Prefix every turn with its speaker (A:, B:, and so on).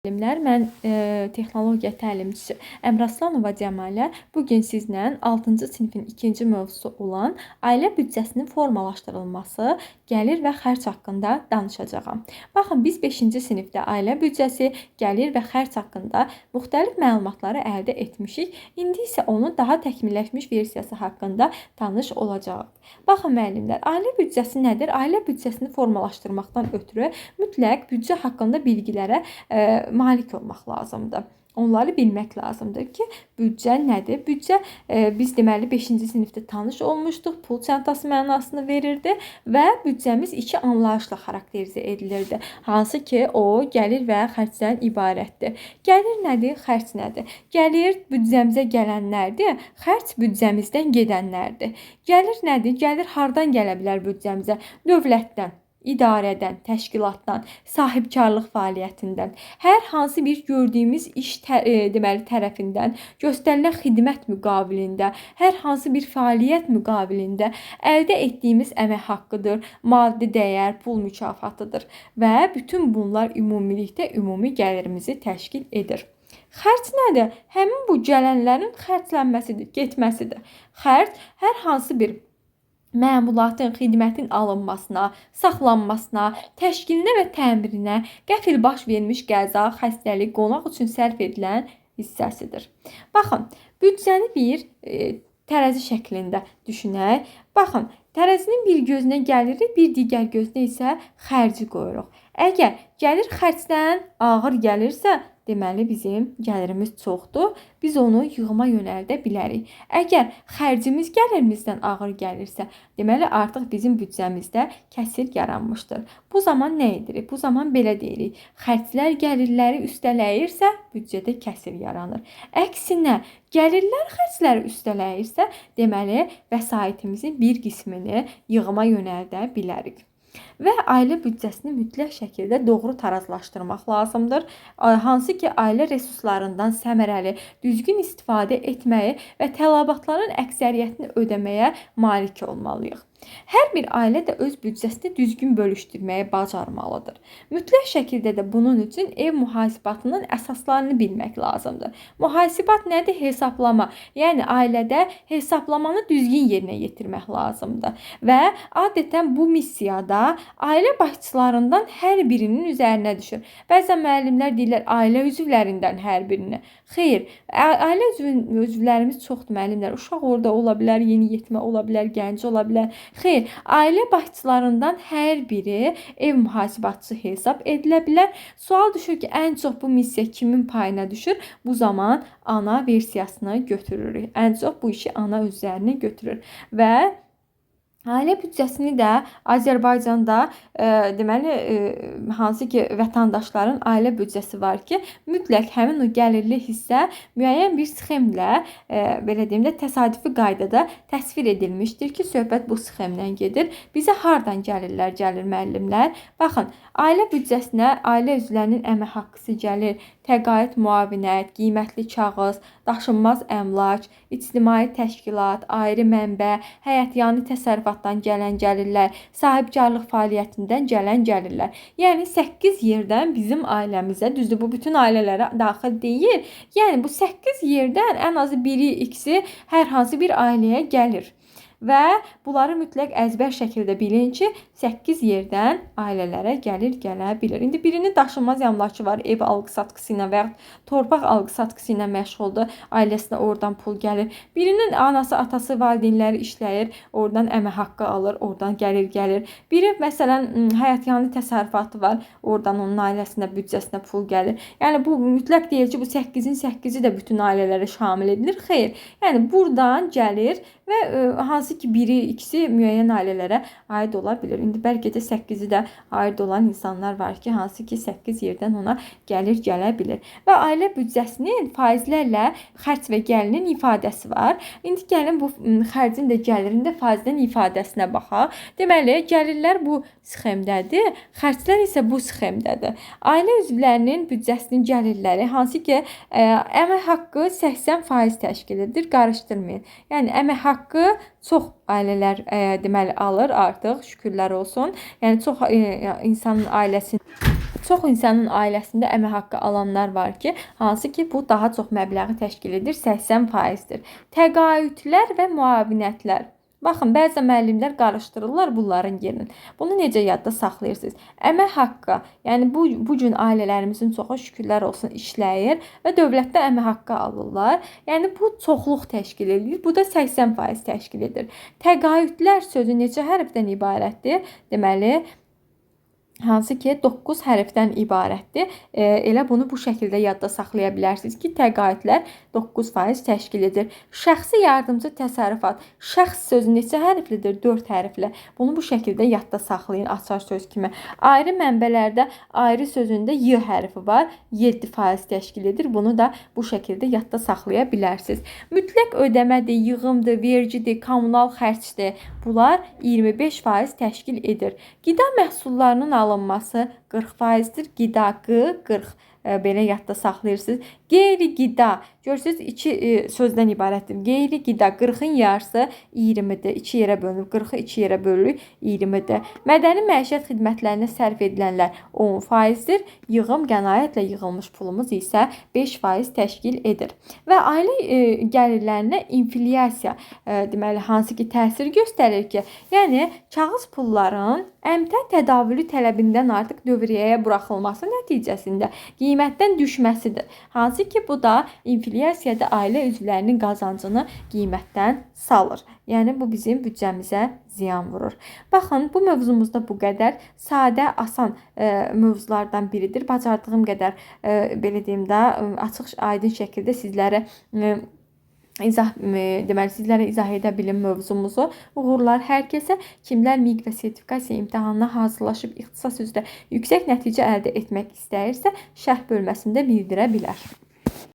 A: Müəllimlər, mən texnologiya təlimçisi Əmraslanova Cəmalə bu gün sizlə 6-cı sinifin 2-ci mövzusu olan ailə büdcəsinin formalaşdırılması, gəlir və xərc haqqında danışacağam. Baxın, biz 5-ci sinifdə ailə büdcəsi, gəlir və xərc haqqında müxtəlif məlumatları əldə etmişik. İndi isə onun daha təkmilləşmiş versiyası haqqında tanış olacağıq. Baxın müəllimlər, ailə büdcəsi nədir? Ailə büdcəsini formalaşdırmaqdan ötürü mütləq büdcə haqqında bilgilərə malik olmaq lazımdır. Onları bilmək lazımdır ki, büdcə nədir? Büdcə biz deməli 5-ci sinifdə tanış olmuşduq. Pul çantası mənasını verirdi və büdcəmiz iki anlayışla xarakterizə edilirdi. Hansı ki, o gəlir və xərcdən ibarətdir. Gəlir nədir? Xərc nədir? Gəlir büdcəmizə gələnlərdir, xərc büdcəmizdən gedənlərdir. Gəlir nədir? Gəlir hardan gələ bilər büdcəmizə? Dövlətdən, idarədən, təşkilatdan, sahibkarlıq fəaliyyətindən, hər hansı bir gördüyümüz iş deməli tərəfindən göstərilən xidmət müqabilində, hər hansı bir fəaliyyət müqabilində əldə etdiyimiz əmək haqqıdır, maddi dəyər, pul mükafatıdır və bütün bunlar ümumilikdə ümumi gəlirimizi təşkil edir. Xərc nədir? Həmin bu gələnlərin xərclənməsidir, getməsidir. Xərc hər hansı bir məmulatın, xidmətin alınmasına, saxlanmasına, təşkilinə və təmirinə, qəfil baş vermiş qəza, xəstəlik, qonaq üçün sərf edilən hissəsidir. Baxın, büdcəni bir tərəzi şəklində düşünək. Baxın, tərəzinin bir gözünə gəliri, bir digər gözünə isə xərci qoyuruq. Əgər gəlir xərcdən ağır gəlirsə, deməli bizim gəlirimiz çoxdur. Biz onu yığıma yönəldə bilərik. Əgər xərcimiz gəlirimizdən ağır gəlirsə, deməli artıq bizim büdcəmizdə kəsir yaranmışdır. Bu zaman nə edirik? Bu zaman belə deyirik. Xərclər gəlirləri üstələyirsə, büdcədə kəsir yaranır. Əksinə, gəlirlər xərcləri üstələyirsə, deməli vəsaitimizin bir qismini yığıma yönəldə bilərik. Və ailə büdcəsini mütləq şəkildə doğru tarazlaşdırmaq lazımdır. Hansı ki, ailə resurslarından səmərəli, düzgün istifadə etməyi və tələbatların əksəriyyətini ödəməyə malik olmalıyıq. Hər bir ailə də öz büdcəsini düzgün bölüşdürməyi bacarmalıdır. Mütləq şəkildə də bunun üçün ev mühasibatının əsaslarını bilmək lazımdır. Mühasibat nədir? Hesablama. Yəni ailədə hesablamanı düzgün yerinə yetirmək lazımdır. Və adətən bu missiyada ailə başçılarından hər birinin üzərinə düşür. Bəzən müəllimlər deyirlər ailə üzvlərindən hər birini. Xeyr, ailə üzvlərimiz çoxdur müəllimlər. Uşaq orada ola bilər, yeni yetmə ola bilər, gənc ola bilər. Xeyr, ailə başçılarından hər biri ev mühasibatçısı hesab edilə bilər. Sual düşür ki, ən çox bu missiya kimin payına düşür? Bu zaman ana versiyasını götürürük. Ən çox bu işi ana üzərinə götürür və ailə büdcəsini də Azərbaycanda deməli hansı ki vətəndaşların ailə büdcəsi var ki, mütləq həmin o gəlirli hissə müəyyən bir sxemlə, belə deyim də, təsadüfi qaydada təsvir edilmişdir ki, söhbət bu sxemdən gedir. Bizə hardan gəlirlər, gəlir müəllimlər? Baxın, ailə büdcəsinə ailə üzvlərinin əmək haqqısı gəlir, təqaüd müavinət, qiymətli kağız, daşınmaz əmlak, ictimai təşkilat, ayrı mənbə, həyətyanı təsərrüfatdan gələn gəlirlər, sahibkarlıq fəaliyyətindən gələn gəlirlər. Yəni 8 yerdən bizim ailəmizə, düzdür, bu bütün ailələrə daxil deyil. Yəni bu 8 yerdən ən azı biri, ikisi hər hansı bir ailəyə gəlir. Və bunları mütləq əzbər şəkildə bilin ki, 8 yerdən ailələrə gəlir, gələ bilər. İndi birinin daşınmaz əmlakı var, ev alqı-satqısı ilə və yaxud torpaq alqı-satqısı ilə məşğuldur, ailəsinə oradan pul gəlir. Birinin anası, atası, valideynləri işləyir, oradan əmək haqqı alır, oradan gəlir, gəlir. Biri məsələn həyətyanı təsərrüfatı var, oradan onun ailəsinə, büdcəsinə pul gəlir. Yəni bu mütləq deyil ki, bu 8-in 8-i də bütün ailələrə şamil edilir. Xeyr, yəni buradan gəlir və hansı ki biri, ikisi müəyyən ailələrə aid ola bilər. İndi bəlkə də 8-i də aid olan insanlar var ki, hansı ki 8 yerdən ona gəlir, gələ bilər. Və ailə büdcəsinin faizlərlə xərc və gəlinin ifadəsi var. İndi gəlin bu xərcin də gəlirin də faizdən ifadəsinə baxaq. Deməli, gəlirlər bu sxemdədir, xərclər isə bu sxemdədir. Ailə üzvlərinin büdcəsinin gəlirləri hansı ki, əmək haqqı 80% təşkil edir, qarışdırmayın. Yəni əmək haqqı çox ailələr deməli alır artıq, şükürlər olsun. Yəni çox insanın ailəsinin Çox insanın ailəsində əmək haqqı alanlar var ki, hansı ki bu daha çox məbləği təşkil edir, 80%-dir. Təqaüdlər və müavinətlər. Baxın, bəzi müəllimlər qarışdırırlar bunların yerini. Bunu necə yadda saxlayırsınız? Əmək haqqı, yəni bu gün ailələrimizin çoxu şükürlər olsun işləyir və dövlətdə əmək haqqı alırlar. Yəni bu çoxluq təşkil edir. Bu da 80% təşkil edir. Təqaüdlər sözü neçə hərfdən ibarətdir? Deməli, hansı ki 9 hərfdən ibarətdir. Elə bunu bu şəkildə yadda saxlaya bilərsiniz ki, təqaüdlər 9% təşkil edir. Şəxsi yardımcı təsərrüfat. Şəxs sözü neçə hərflidir? 4 hərfli. Bunu bu şəkildə yadda saxlayın açar söz kimi. Ayrı mənbələrdə ayrı sözündə Y hərfi var. 7% təşkil edir. Bunu da bu şəkildə yadda saxlaya bilərsiniz. Mütləq ödəmədir, yığımdır, vergidir, kommunal xərcdir. Bunlar 25% təşkil edir. Qida məhsullarının alınması 40%-dir. Qida Q 40 belə yadda saxlayırsınız. Qeyri-qida, görürsünüz iki sözdən ibarətdir. Qeyri-qida 40-ın yarısı 20-dir. 2 yerə bölünür. 40-ı 2 yerə bölürük 20-dir. Mədəni məişət xidmətlərinə sərf edilənlər 10%-dir. Yığım, qənaətlə yığılmış pulumuz isə 5% təşkil edir. Və ailə gəlirlərinə inflyasiya deməli hansı ki təsir göstərir ki, yəni kağız pulların əmtəə tədavülü tələbindən artıq dövriyyəyə buraxılması nəticəsində qiymətdən düşməsidir. Hansı ki, bu da inflyasiyada ailə üzvlərinin qazancını qiymətdən salır. Yəni bu bizim büdcəmizə ziyan vurur. Baxın, bu mövzumuzda bu qədər sadə, asan mövzulardan biridir. Bacardığım qədər belə deyim də, açıq, aydın şəkildə sizlərə sizlərə izah edə bilim mövzumuzu. Uğurlar hər kəsə. Kimlər MİQ və sertifikasiya imtahanına hazırlaşıb ixtisas üzrə yüksək nəticə əldə etmək istəyirsə, şərh bölməsində bildirə bilər.